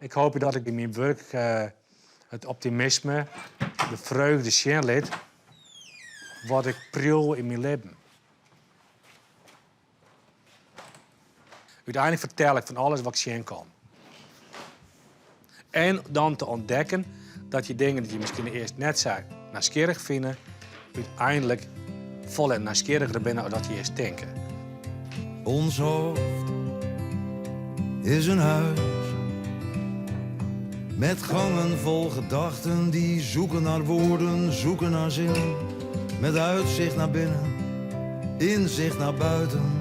Ik hoopje dat ik yn myn wurk it optimisme, de freugde sjen lit wat ik priuw yn myn libben. Uteinlik fertel ik fan alles wat ik tsjin kom. En dan te ûntdekken dat je dingen dy't je miskien earst net sa nijsgjirrich fine, úteinlik folle nijsgjirriger binne as dat je earst tinke. Ons hoofd is een huis met gangen vol gedachten die zoeken naar woorden, zoeken naar zin. Met uitzicht naar binnen, inzicht naar buiten.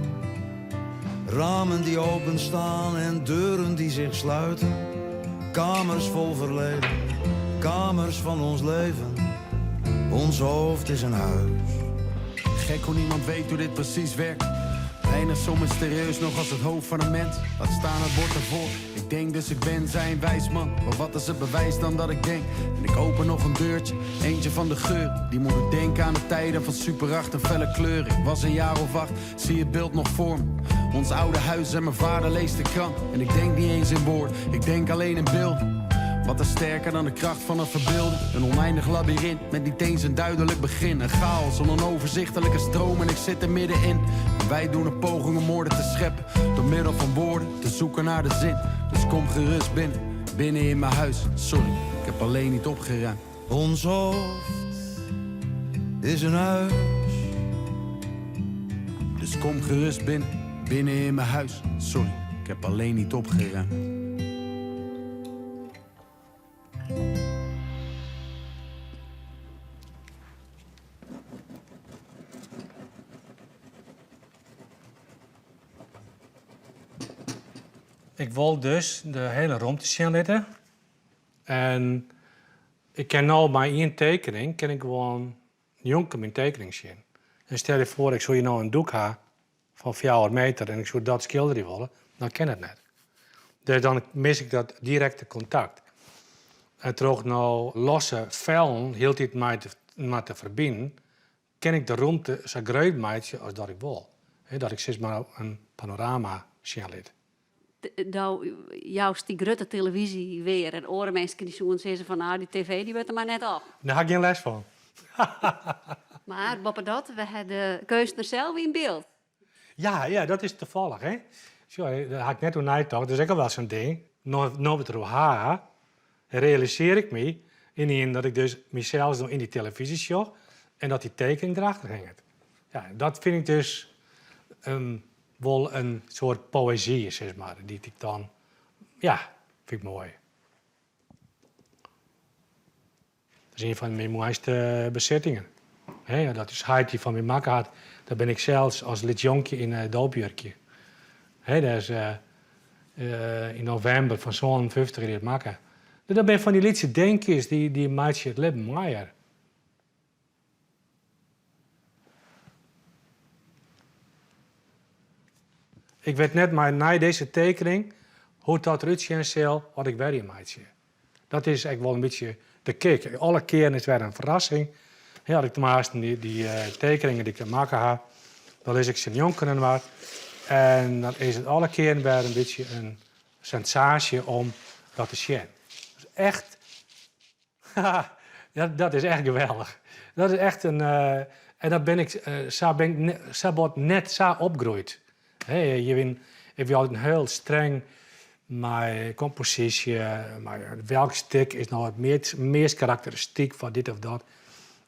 Ramen die openstaan en deuren die zich sluiten. Kamers vol verleden, kamers van ons leven. Ons hoofd is een huis. Gek hoe niemand weet hoe dit precies werkt. Bijna zo mysterieus nog als het hoofd van een mens. Laat staan het bord ervoor. Ik denk dus ik ben zijn wijsman. Maar wat is het bewijs dan dat ik denk? En ik open nog een deurtje, eentje van de geur. Die moet ik denken aan de tijden van super 8 en felle kleuren. Ik was een jaar of 8, zie het beeld nog voor me. Ons oude huis en mijn vader leest de krant. En ik denk niet eens in woorden, ik denk alleen in beelden. Wat is sterker dan de kracht van het verbeelden? Een oneindig labyrint met niet eens een duidelijk begin. Een chaos, een onoverzichtelijke stroom en ik zit er middenin. En wij doen een poging om orde te scheppen. Door middel van woorden te zoeken naar de zin. Dus kom gerust binnen, binnen in mijn huis. Sorry, ik heb alleen niet opgeruimd. Ons hoofd is een huis. Dus kom gerust binnen, binnen in mijn huis. Sorry, ik heb alleen niet opgeruimd. Ik wol dus de hiele romte sjen litte. En ik kin no mei ien tekening kin ik gewoan njonken myn tekening sjen. En stel je foar, ik soe hjir no in doek ha fan 4 meter en ik soe dat skilderje wolle, dan kin it net. Dus dan mis ik dat direkte kontakt. En troch no losse fellen hieltyd mei te, mei te ferbinen, kin ik de romte sa grut meitsje as dat ik wol. Dat ik sis mar in panorama sjen lit. Do joust dy grutte televyzje wer en oare minsken dy soenen sizze fan nou dy TV dy wurdt der mar net op. Dêr ha ik gjin lêst fan. Mar boppedat, we ha de keunstner sels yn byld. Ja, ja, dat is tafallich, hè. Sjoch, dêr ha ik net oer neitocht, dat is ek al wel sa'n ding. No, no we it deroer ha, realisearje ik my ynienen dat ik dus mysels no yn dy televyzje sjoch en dat dy tekening derachter hinget. Ja, dat fyn ik dus wol in soart poëzy, sis mar, dy't ik dan, ja, fyn ik moai. Dat is ien fan myn moaiste besittingen. Hè, dat is heit dy foar my makke hat. Dêr bin ik sels as lyts jonkje yn in doopjurkje. Hè, dat is yn novimber fan 57 is dat makke. Dat binne fan dy lytse dinkjes dy meitsje it libben moaier. Ik wit net mei nei dizze tekening hoe't dat derút sjen sil as ik wer ien meitsje. Dat is ek wol in bytsje de kick. Alle kearen is it wer in ferrassing. As ik teminsten dy tekeningen dy't ik makke ha, dan lis ik se njonken inoar. En dan is it alle kearen wer in bytsje in sensaasje om dat te sjen. Dat is echt Dat is echt geweldich. Dat is echt in. En dat bin ik, sa bin ik sa bot net sa opgroeid. Je bin, ik wie altyd hiel streng mei komposysje, mei welk stik is no it meast karakteristyk foar dit of dat.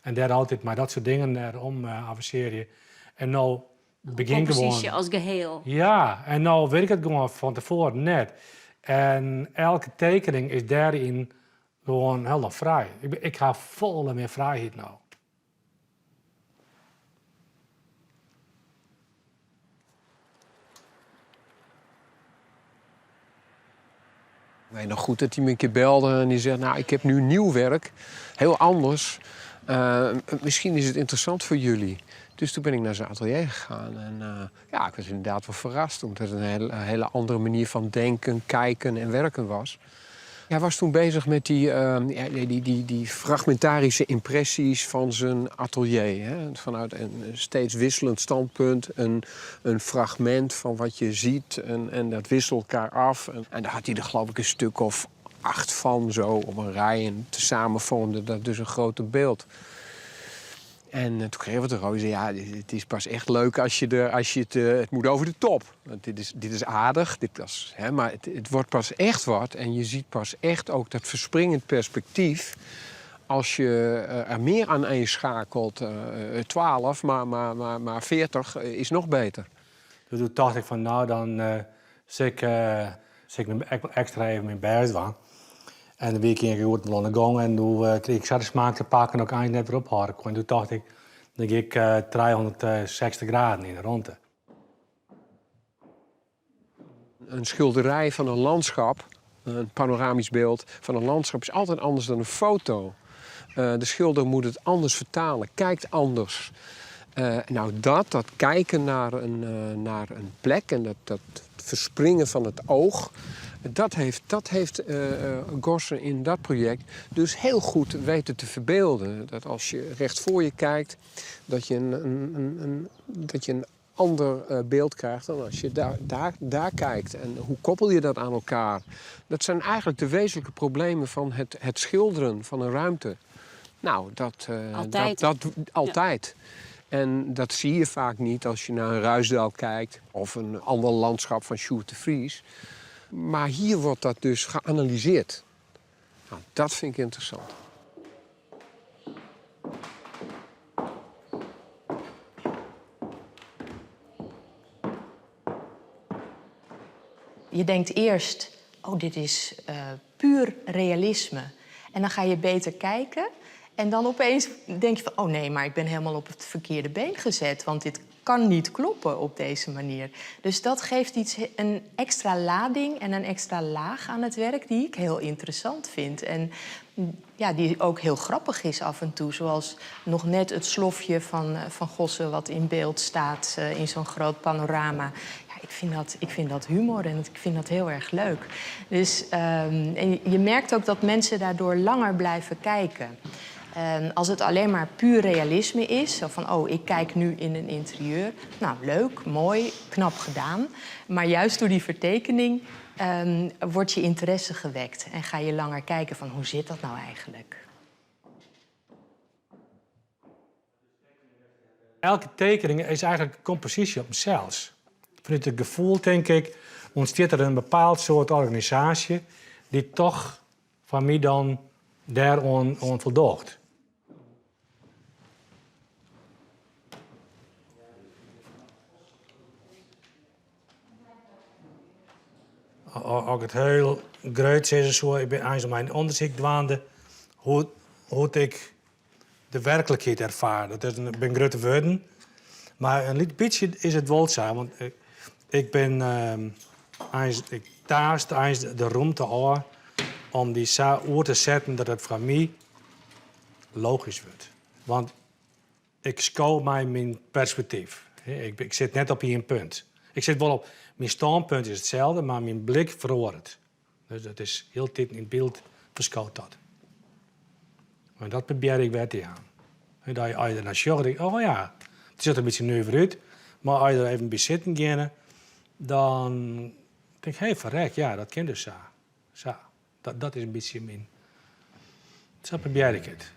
En dêr altyd mei dat soart dingen dêrom avensearje. En no begjin gewoan. Komposysje as geheel. Ja, en no wit ik it gewoan fan tefoaren net. En elke tekening is dêryn gewoan hielendal frij. Ik ha folle mear frijheid no. Ik weet nog goed dat hij me een keer belde en die zegt... nou, ik heb nu nieuw werk, heel anders. Uh, misschien is het interessant voor jullie. Dus toen ben ik naar zijn atelier gegaan. En uh, ja, ik was inderdaad wel verrast, omdat het een hele, hele andere manier van denken, kijken en werken was. Hij was toen bezig met die, uh, ja, die, die, die fragmentarische impressies van zijn atelier. Hè? Vanuit een steeds wisselend standpunt, een fragment van wat je ziet. En dat wisselt elkaar af. En daar had hij er geloof ik een stuk of acht van zo op een rij. En tezamen vormde dat dus een groter beeld. En toen kregen we het erover. Ja, het is pas echt leuk als je, er, als je het, het moet over de top. Want dit is aardig, dit was, hè, maar het wordt pas echt wat. En je ziet pas echt ook dat verspringend perspectief. Als je er meer aan inschakelt, 12, maar 40 is nog beter. Dus toen dacht ik van nou, dan sil ik, sil ik ekstra even myn bêst dwaan. En dan wie ik ien goed oan de gong en doe krige ik sa de smaak te pakken dat ik eins net wer ophâlde koe. En doe tocht ik, dan gean ik 360 graden yn de romte. Een schilderij van een landschap, een panoramisch beeld van een landschap, is altijd anders dan een foto. De schilder moet het anders vertalen, kijkt anders. Nou, dat kijken naar een plek en dat verspringen van het oog, dat heeft Gossen in dat project dus heel goed weten te verbeelden. Dat als je recht voor je kijkt, dat je een ander beeld krijgt dan als je daar kijkt. En hoe koppel je dat aan elkaar? Dat zijn eigenlijk de wezenlijke problemen van het schilderen van een ruimte. Nou, dat Altijd. dat, dat, altijd. En dat zie je vaak niet als je naar een Ruisdael kijkt of een ander landschap van Sjoerd de Vries. Maar hier wordt dat dus geanalyseerd. Nou, dat vind ik interessant. Je denkt eerst, oh, dit is puur realisme. En dan ga je beter kijken. En dan opeens denk je van, oh nee, maar ik ben helemaal op het verkeerde been gezet. Want dit kan niet kloppen op deze manier. Dus dat geeft een extra lading en een extra laag aan het werk die ik heel interessant vind. En die ook heel grappig is af en toe. Zoals nog net het slofje van Gossen wat in beeld staat in zo'n groot panorama. Ja, ik vind dat humor en ik vind dat heel erg leuk. En je merkt ook dat mensen daardoor langer blijven kijken. Als het alleen maar puur realisme is, zo van, oh, ik kijk nu in een interieur. Nou, leuk, mooi, knap gedaan. Maar juist door die vertekening wordt je interesse gewekt. En ga je langer kijken van, hoe zit dat nou eigenlijk? Elke tekening is eigenlijk een compositie op zichzelf. Vanuit het gevoel, denk ik, ontstaat er een bepaald soort organisatie die toch van mij dan daar on voldoogt. Ook het heel groot is, zo, ik ben eigenlijk mijn onderzoek dwaande hoe ik de werkelijkheid ervaar. Dat is een, ben grote woorden, maar een liet beetje is het wel zo, want ik ben eens, ik taast eens de ruimte aan om die zo oor te zetten dat het voor mij logisch wordt. Want ik schouw mij mijn perspectief. Ik zit net op één punt. Ik zit wel op, mijn standpunt is hetzelfde, maar mijn blik verandert. Dus dat is heel tijd in het beeld verschoot dat. Maar dat probeer ik weer te aan. En dat je, als je er naar zocht, denk ik, oh ja, het zit een beetje nu vooruit. Maar als je er even bij zitten gaat, dan denk ik, hé, hey, verrek, ja, dat kan dus zo. Zo. Dat is een beetje mijn... Zo probeer ik het.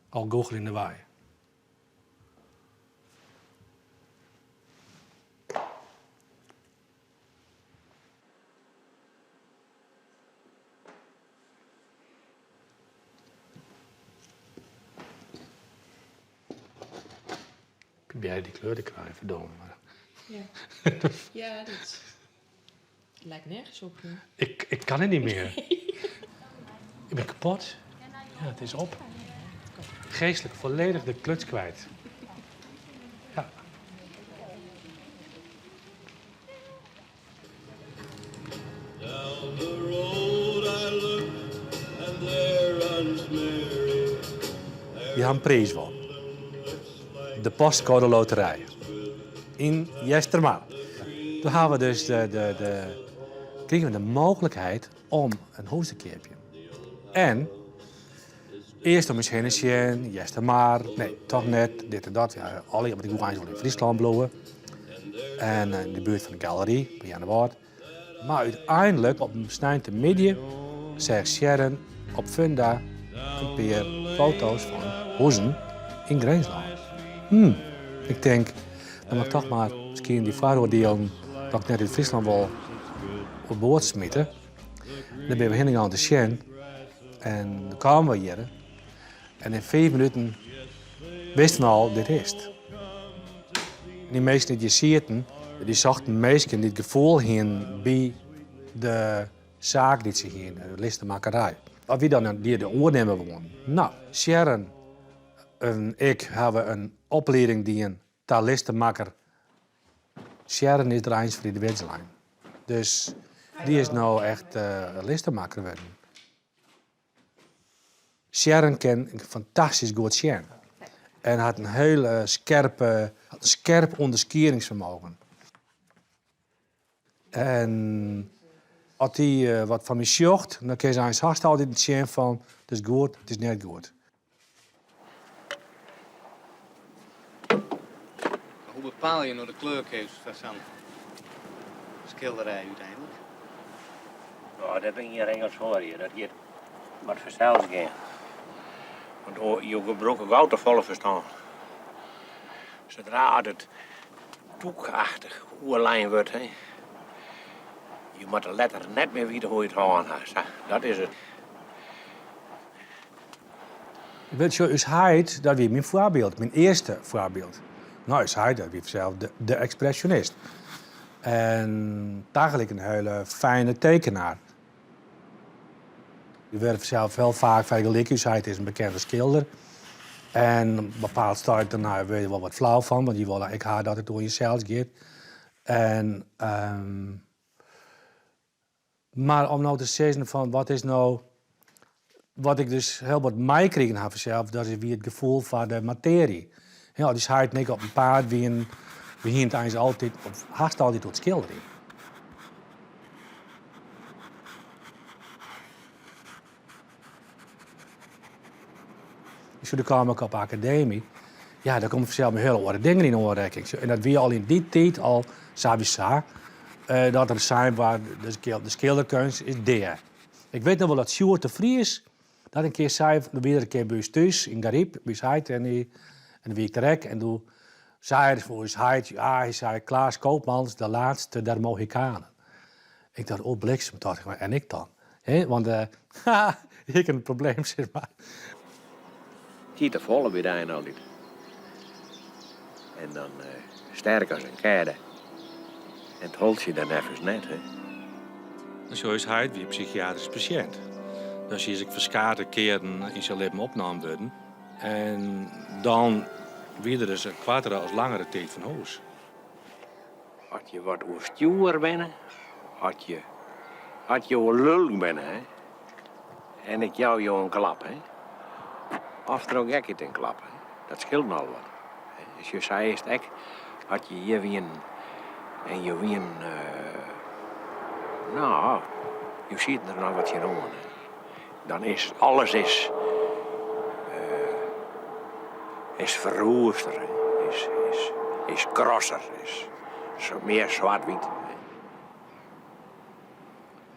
Al goochel in de waai. Probeer die kleur te krijgen, verdomme. Maar... Ja. Ja, dat lijkt nergens op. Hè? Ik kan het niet meer. Ik ben kapot. Ja, het is op. Geestelijk volledig de kluts kwijt. Ja. Down the road I look and there runs Mary. Die hebben een prijs wel. De postcode loterij. In Eastermar. Toen hadden we dus de, de, de, kregen we de mogelijkheid om een huis te kopen. En eerst om eens heen te zien, Eastermar, nee, toch net, dit en dat. Ja, alle, want ik wil eigenlijk in Friesland blijven. En in de buurt van de galerie, bij Earnewâld. Mar úteinlik op in sneintemiddei seach Sharon op Funda in pear foto's fan huzen yn Grinslân. Hm, ik tink, dan moat ik toch mar miskien dy foaroardielen dat ik net út Fryslân wol oerboard smite. Dêr binne we hinne gien te sjen en doe kamen we hjir en yn fiif minuten wisten we al, dit is it. Dy minsken dy't hjir sieten, dy sochten minsken dy't gefoel hienen by de saak dy't se hienen, de listemakkerij. As wy dan dy de oernimme woenen. No, Sharon en ik hawwe in oplieding dien ta listemakker. Sharon is der eins foar yn de widze lein. Dus dy is no echt listemakker wurden. Sharon kin fantastysk goed sjen en hat in hiel skerpe, hat in skerp ûnderskiedingsfermogen. En as dy wat fan my sjocht, dan kin se eins hast altyd sjen fan it is goed, it is net goed. Hoe bepaal je no de kleurkeuze foar sa'n skilderij úteinlik? No, dêr bin ik gjin regels foar hjir. Dat giet moat fansels gean. Want jo gebrûke gau te folle ferstân. Sadra it doekachtich oerlein wurdt, hè, je moatte letter net mear witte hoe't je it hân ha. Sa, dat is it. Wit jo, ús heit, dat wie myn foarbyld, myn earste foarbyld. No, ús heit, dat wie fansels de, de ekspresjonist. En tagelyk in hiele fijne tekenaar. Je wurde fansels hiel faak fergelike. Ús heit is in bekende skilder. En op in bepaald stuit dan wurde je wol wat flau fan, want je wolle ek ha dat it oer jesels giet. En, mar om no te sizzen fan wat is no wat ik dus hiel wat meikrigen ha fansels, dat is wie it gefoel foar de matearje. Ja, as ús heit en ik op 'en paad wienen, we hienen it eins altyd, of hast altyd oer it skilderjen. Doe kaam ik op de akademy. Ja, dêr komme fansels mei hiele oare dingen yn oanrekking. En dat wie al yn dy tiid al sawiesa eh, dat der sein waard, de skilderkeunst is dea. Ik wit noch wol dat Sjoerd de Vries dat in kear sei, doe wie er in kear by ús thús yn Garyp, by ús heit, en, dy, en doe wie ik der ek. En doe sei er foar ús heit, ja, hy sei, Klaas Koopmans, de laatste der Mohikanen. Ik dacht, oh bliksem, tocht ik, en ik dan? Hè, want uh, ik in probleem, sis mar. Tiid te folle by de ein altyd. En dan uh, sterk as in kêde. En it holtsje der neffens net, hè. Sjoch, ús heit wie psychiatrysk pasjint. Dus hy is ek ferskate kearen yn syn libben opnaam wurden. En dan wie er dus in koartere as langere tiid fan hûs. As je wat oerstjoer binne, as je, as jo lulk binne, hè, en ik jou jo in klap, hè, of troch gekheid in klap, hè, dat skeelt nochal wat. Dus jo seist ek, as je hjir wienen en jo wienen, no, jo sieten der noch wat tsjinoan, hè, dan is alles is, is ferroester, is, is, is krosser, is mear swart-wyt.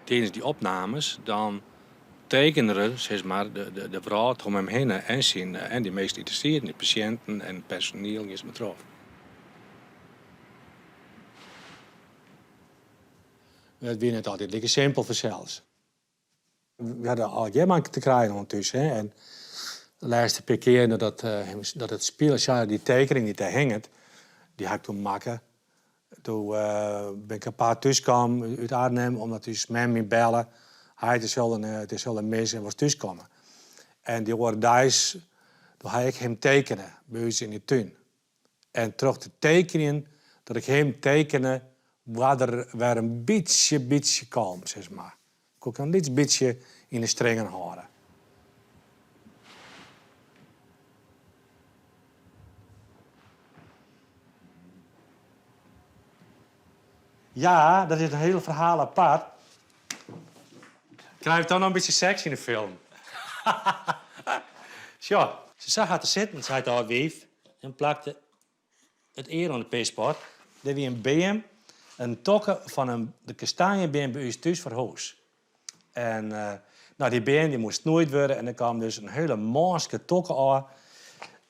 Tidens dy opnames dan tekene er sis mar, de, de, de wrâld om him hinne en, syn, en dy minsken dy't der sieten, dy pasjinten en personiel, gean se mar troch. It wie net altyd like simpel fansels. We hadden allegear mar te krijen oan thús. Hè. En de lêste pear kear dat, dat it spile, ja, dy tekening dy't dêr hinget, dy ha ik toen makke. Toen bin ik apart thúskaam út Arnhem, omdat ús mem my belle. Heit, it is hiel, it is hiel mis en wolst thúskomme. En dy oare deis, doe ha ik him tekene by ús yn de tún. En troch te tekenjen, dat ik him tekene, waard er wer in bytsje, bytsje kalm, sis mar. Koe ik in lyts bytsje yn de stringen hâlde. Ja, dat is in hiel ferhaal apart. Krij ik dan noch in bytsje seks yn de film? Sjoch, se sa hat te sitten, seit âld wiif en plakte it ear oan de pispot. Der wie in beam. in tokke fan in, de kastanjebeam by ús thús foar hûs. En no, dy beam dy moast snoeid wurde en der kaam dus in hiele mânske tokke ôf.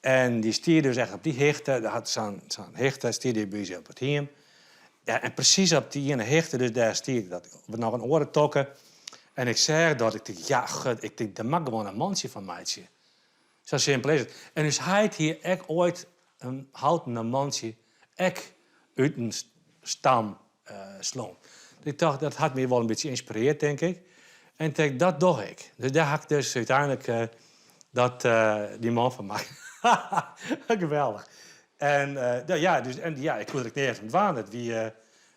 En dy stie dus echt op dy hichte, der hat sa'n sa'n hichte stie dy by ús op it hiem. Ja, en presys op dy iene hichte, dus dêr stie dat noch in oare tokke. En ik seach dat, ik tink, ja, gut, ik tink, dêr moat ik gewoan in mantsje fan meitsje. Sa simpel is it. En ús heit hie ek oait in houten mantsje ek út in stam slein. Ik tocht, dat hat my wol in bytsje ynspirearre, tink ik. En ik tink, dat doch ik. Dus dêr ha ik dus úteinlik dat, dy man fan makke. Geweldich. En ja, dus, en ja, ik koe der ek neat oan dwaan. It wie,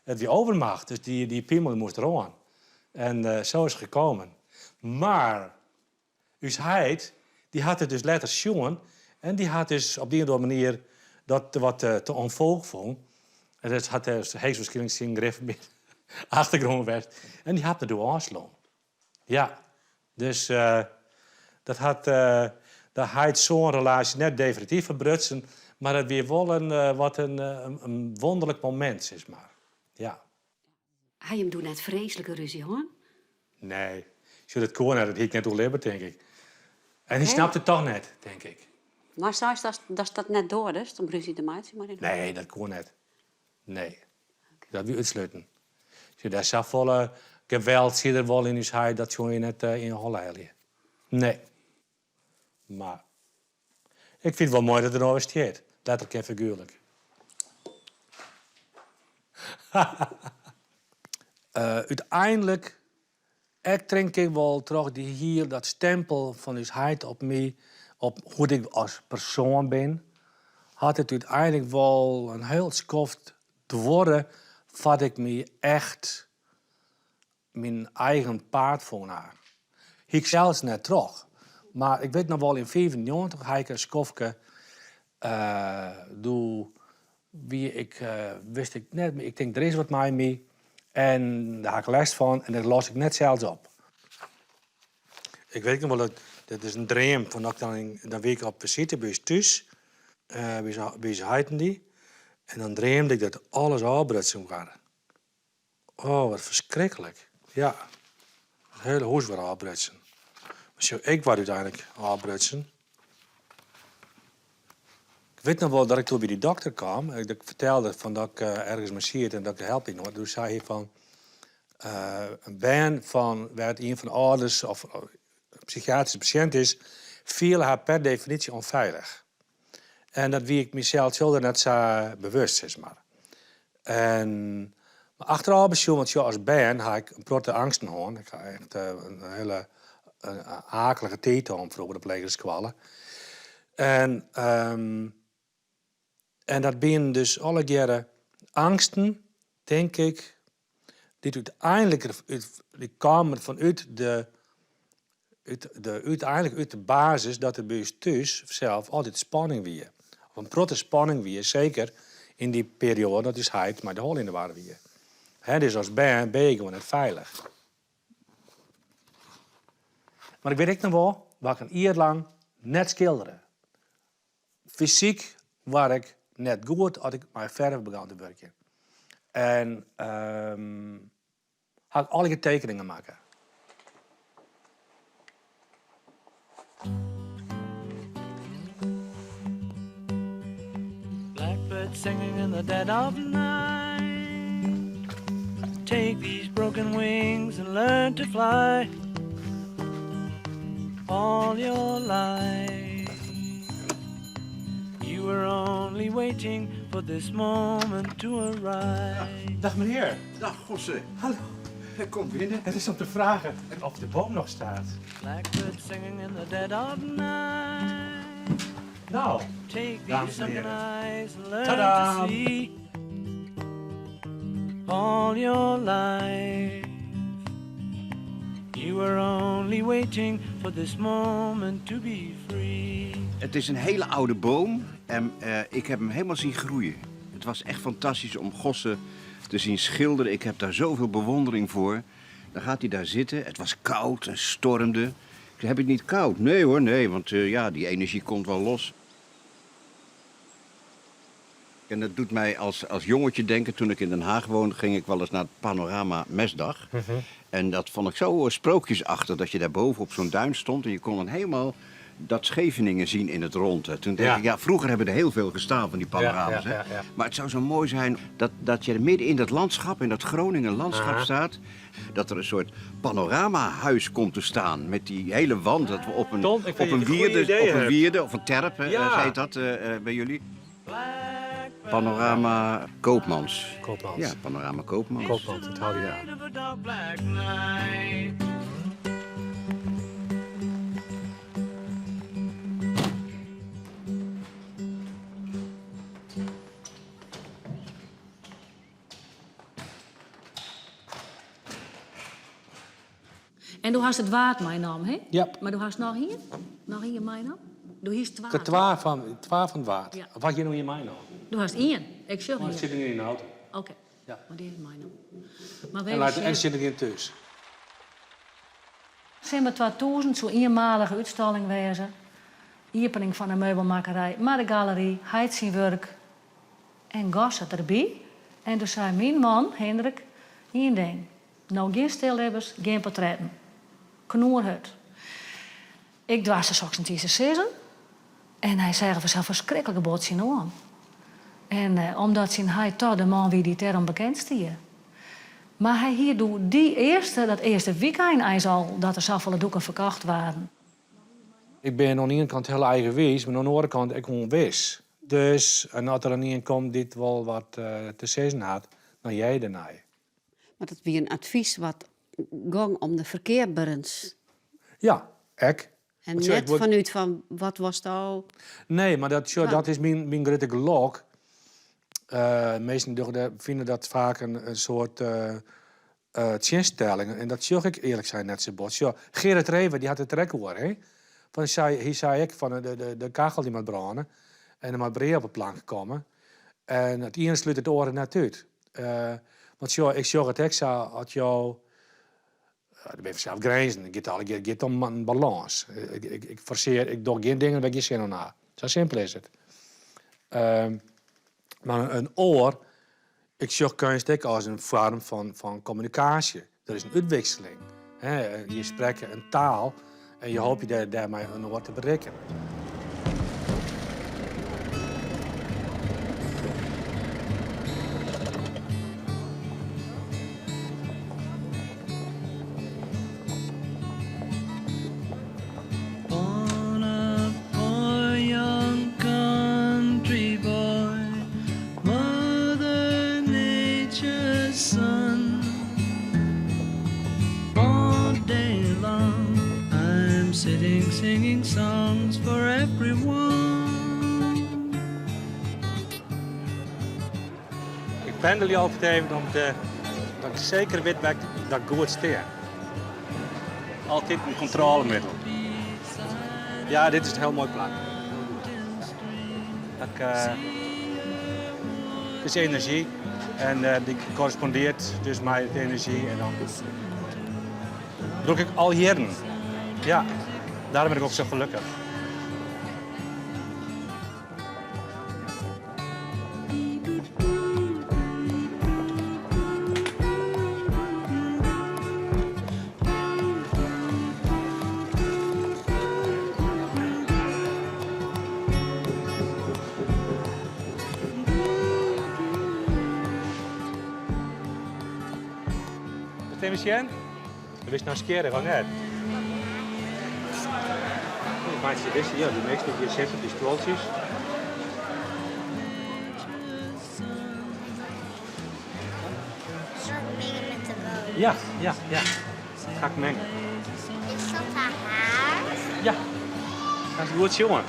it wie overmacht. Dus dy, dy pimel moast deroan. En so is it gekomen. Mar Us heit dy hat it dus letter sjoen en dy hat dus op dy of oare manier dat wat te ûnfoech fûn. En dat hat dus heechstwaarskynlik syn gereformearde achtergrûn west. En dy hat my doe ôfslein. Ja, dus dat hat de heit-soan-relaasje net definityf ferbrutsen, mar it wie wol in wat in wûnderlik momint, sis mar. Ja. Ha jim doe net freeslike rúzje hân? Nee. Sjoch, dat koe net, dat hie ik net oerlibbe, tink ik. En hy snapte it toch net, tink ik. Mar seist datst datst dat net doardest om rúzje te meitsjen mei dyn heit? Nee, dat koe net. Nee. Dat wie útsletten. Sjoch, dêr safolle geweld siet der wol yn ús heit, dat soene je net yn 'e holle helje. Nee. Mar ik fyn it wol moai dat er no wer stiet, letterlik en figuerlik. Uteinlik, ek tink ik wol troch dy hiel dat stempel fan ús heit op my, op hoe't ik as persoan bin, hat it úteinlik wol in hiel skoft duorre foar't ik my echt myn eigen paad fûn ha. Hie ik sels net troch. Mar ik wit noch wol, yn 95 ha ik in skoftke, doe wie ik, wist ik net mear, ik tink der is wat mei my en dêr ha ik lêst fan en dat los ik net sels op. Ik wit noch wol, dat dat is in dream fan dat ik dan, dan wie ik op besite by ús thús, by ús heit-en-dy, en dan dreamde ik dat alles ôfbrutsen waard. Oh, wat ferskriklik. Ja, it hiele hûs waard ôfbrutsen. Mar sjoch, ik waard úteinlik ôfbrutsen. Ik wit noch wol dat ik doe by dy dokter kaam. Ik fertelde fan dat ik ergens mei siet en dat ik help nedich hie. Doe sei hy fan, in bern fan wêr't ien fan de âlders of in psychiatryske pasjint is, fiele har per definysje ûnfeilich. En dat wie ik mysels sels net sa bewust, sis mar. En mar achterôf besjoen, want sjoch, as bern ha ik in protte eangsten hân. Ik ha echt in hiele aaklige tiid hân froeger op legere skoalle. En en dat wienen dus allegearre eangsten, tink ik, dy't úteinlik dy kamen fanút de út de úteinlik út de basis dat der by ús thús sels altyd spanning wie. Of in protte spanning wie, seker yn dy perioade dat ús heit mei de holle yn de war wie. Hè, dus as bern bin je gewoan net feilich. Mar ik wit ek noch wol dat ik in jier lang net skildere. Fysyk waard ik net goed as ik mei ferve begûn te wurkjen. En ha ik allegear tekeningen makke. Blackbird singing in the dead of night. Take these broken wings and learn to fly. All your life. You were only waiting for this moment to arrive. Dag meneer. Dag Gosse. Hallo. Kom binnen. Het is om te vragen of de boom nog staat. Blackbird singing in the dead of night. Nou, Take dames these en sunken heren. eyes and learn Tadaa. to see all your life. You were only waiting for this moment to be free. Het is een hele oude boom en eh, ik heb hem helemaal zien groeien. Het was echt fantastisch om Gosse te zien schilderen. Ik heb daar zoveel bewondering voor. Dan gaat hij daar zitten. Het was koud en stormde. Ik zei, heb je het niet koud? Nee hoor, nee, want eh, ja, die energie komt wel los. En dat doet mij als, als jongetje denken, toen ik in Den Haag woonde, ging ik wel eens naar het Panorama Mesdag. En dat vond ik zo eh, sprookjesachtig, dat je daar boven op zo'n duin stond en je kon dan helemaal dat Scheveningen zien in het rond. Toen dacht Ja. ik, ja, vroeger hebben er heel veel gestaan van die panorama's. Ja, ja, hè? ja, ja. Maar het zou zo mooi zijn dat, dat je midden in dat landschap, in dat Groningen landschap Aha. staat, dat er een soort panoramahuis komt te staan met die hele wand, dat we op een, Ton, ik vind op een dat je goede wierde, ideeën op een hebt. wierde of een terp, hè, Ja. eh, heet dat eh, eh, bij jullie. Panorama Koopmans. Koopmans. Ja, Panorama Koopmans. Koopmans, dat hou je. Ja. En do hast it Waad meinaam, hè? Ja. Mar do hast noch ien? Noch ien meinaam? Do hiest twa. Ik ha twa fan, twa fan it Waad. Ja. Of ha ik hjir noch ien meinaam? Do hast ien. Ik sjoch Oh, ien. it sit yn de auto. Oké. Ja. Mar dy is meinaam. Mar En, wêr laat, en sit ik hjir thús. Simmer 2000 soe ienmalige útstalling wêze. Iepening fan de meubelmakkerij, mar de galery, heit syn wurk en Gosse derby. En doe sei myn man, Hindrik, ien ding, no gjin stillibbens, gjin portretten. Knoerhurd. Ik doarste soks net iens te sizzen. En hy seach der sa ferskriklike bot tsjinoan. En eh, omdat syn heit toch de man wie dy't dêrom bekend stie. Mar hy hie doe dy earste, dat earste wykein eins al dat der safolle doeken ferkocht waarden. Ik bin oan de iene kant hiel eigenwiis, mar oan de oare kant ek ûnwis. Dus en as der dan ien komt dy't wol wat eh, te sizzen hat, dan hear je dernei. Mar dat wie in advys wat gong om de ferkeapberens. Ja, ek. En Want sjoch, ik net wurd- fanút fan wat wolsto? Nee, mar dat, sjoch, Ja. dat is myn, myn grutte gelok. Eh, minsken dogge de, fine dat faak in, in soart eh, eh, tsjinstelling. En dat sjoch ik earlik sein net sa bot. Sjoch, Gerrit Reve dy hat it der ek oer. Hè? Fan, sei, hy sei ek fan de, de, de kachel dy moat brâne en der moat brea op 'e plank komme. En it iene slút it oare net út. Eh, want sjoch, ik sjoch it ek sa as jo Der binne fansels grinzen. It giet allegear giet om in balâns. Ik, ik, ik forsear, ik doch gjin dingen wêr't ik gjin sin oan ha. Sa simpel is it. Ehm, mar in oar, ik sjoch keunst ek as in foarm fan, fan kommunikaasje. Der is in útwikseling. Hè, je sprekke in taal en je hoopje dêr, dêrmei in oar te berikken. Born a poor young country boy, Mother Nature's son. All day long, I'm sitting singing songs for everyone. Ik pendelje altyd even om te, dat ik seker wit dat ik, dat ik goed stean. Altyd in kontrôlemiddel. Ja, dit is in hiel moai plak. Ik, eh, it is enerzjy en eh, dy korrespondearret dus mei de enerzjy en dan brûk ik al jierren. Ja, dêrom bin ik ek sa gelokkich. Wat even sjen? Do bist nijsgjirrich, of net? Ik meitsje dizze, ja, dy minsken dy't hjir sitte, dy stuoltsjes. Zal ik mengen met de boot? Ja, ja, ja. Dat ga ik mengen. Is dat haar haar? Ja. Dat is goed, jongen.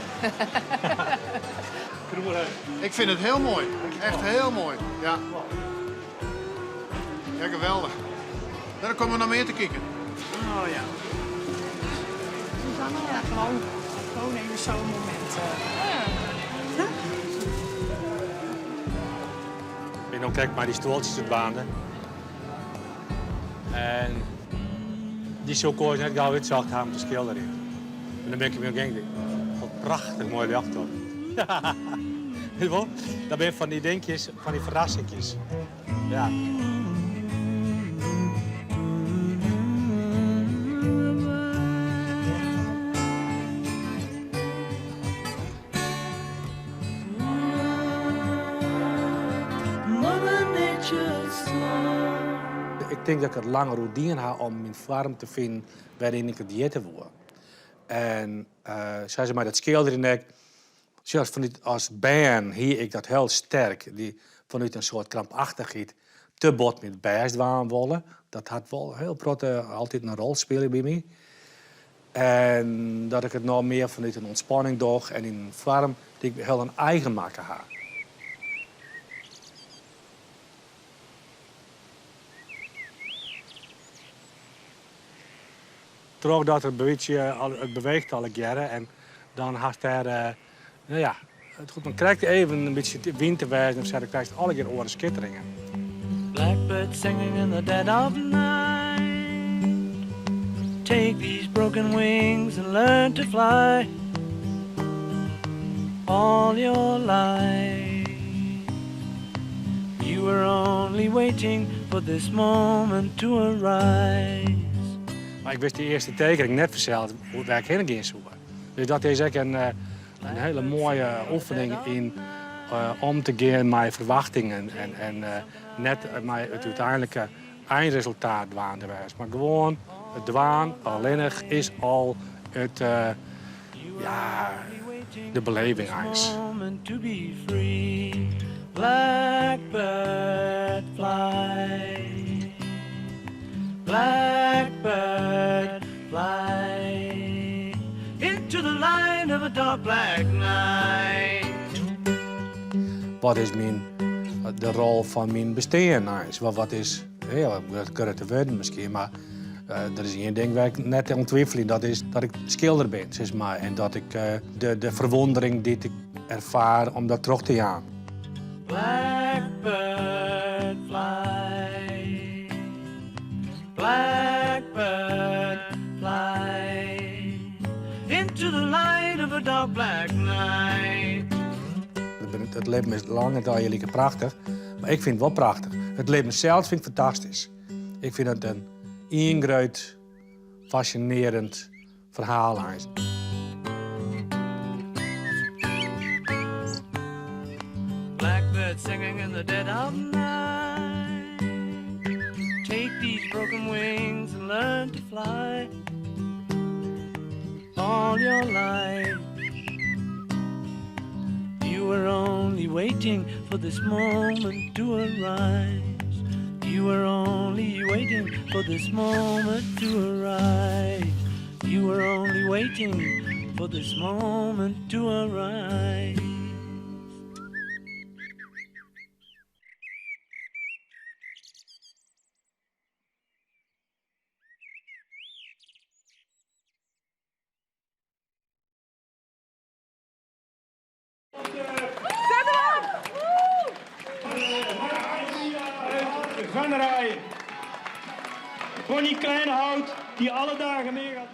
Ik vind het heel mooi. Echt heel mooi. Ja. Ja, geweldig. Daar komen we nog meer te kijken. Oh ja. Ja, gewoon, gewoon even zo'n moment. eh. Ik bin no krekt mei dy stuoltsjes dwaande. En dy soe ik oars net gau útsocht ha om te skilderjen. En dan bin ik my geng, wat prachtich moai ljocht op. Wol? Dat binne fan dy dinkjes, fan dy ferrassinkjes. Ja. Ik tink dat ik it langer oer dien ha om myn foarm te finen wêryn ik it jitte woe. En sa is it mei dat skilderjen ek. Sjoch, fanút as bern hie ik dat hiel sterk, dy fanút in soart krampachtichheid te bot myn bêst dwaan wolle. Dat hat wol hiel protte altyd in rol spile by my. En dat ik it no mear fanút in ûntspanning doch en yn in foarm dy't ik hiel eigen makke ha. Trochdat it bytsje it beweecht allegearre en dan hast dêr, no ja, it hoecht mar krekt even in bytsje wyn te wêzen of sa, dan krijst allegear oare skitteringen. Blackbird singing in the dead of night. Take these broken wings and learn to fly all your life. You were only waiting for this moment to arise. Mar ik wist dy earste tekening net fansels wêr't ik hinne gean soe. Dus dat is ek in hiele moaie oefening yn om te gean mei ferwachtingen en net mei it úteinlike einresultaat dwaande wêze, mar gewoan it dwaan allinnich is al it, ja, de beleving eins. Blackbird fly, blackbird fly into the light of a dark black night. Wat is myn, de rol fan myn bestean eins? Wat is, ja, grutte wurden miskien, mar der is ien ding wêr't ik net oan twivelje, dat is dat ik skilder bin, sis mar. En dat ik de ferwûndering dy't ik erfaar om dat troch te jaan. Blackbird fly, blackbird fly into the light of a dark black night. It libben is lang net allegear like prachtich, mar ik fyn it wol prachtich. It libben sels fyn ik fantastysk. Ik fyn it in ien grut fascinearjend ferhaal eins. Blackbird singing in the dead of night. Take these broken wings and learn to fly all your life. You were only waiting for this moment to arise. You were only waiting for this moment to arise. You were only waiting for this moment to arise. Zet hem op! Venray. Bonnie Kleinhout, die alle dagen meegaat.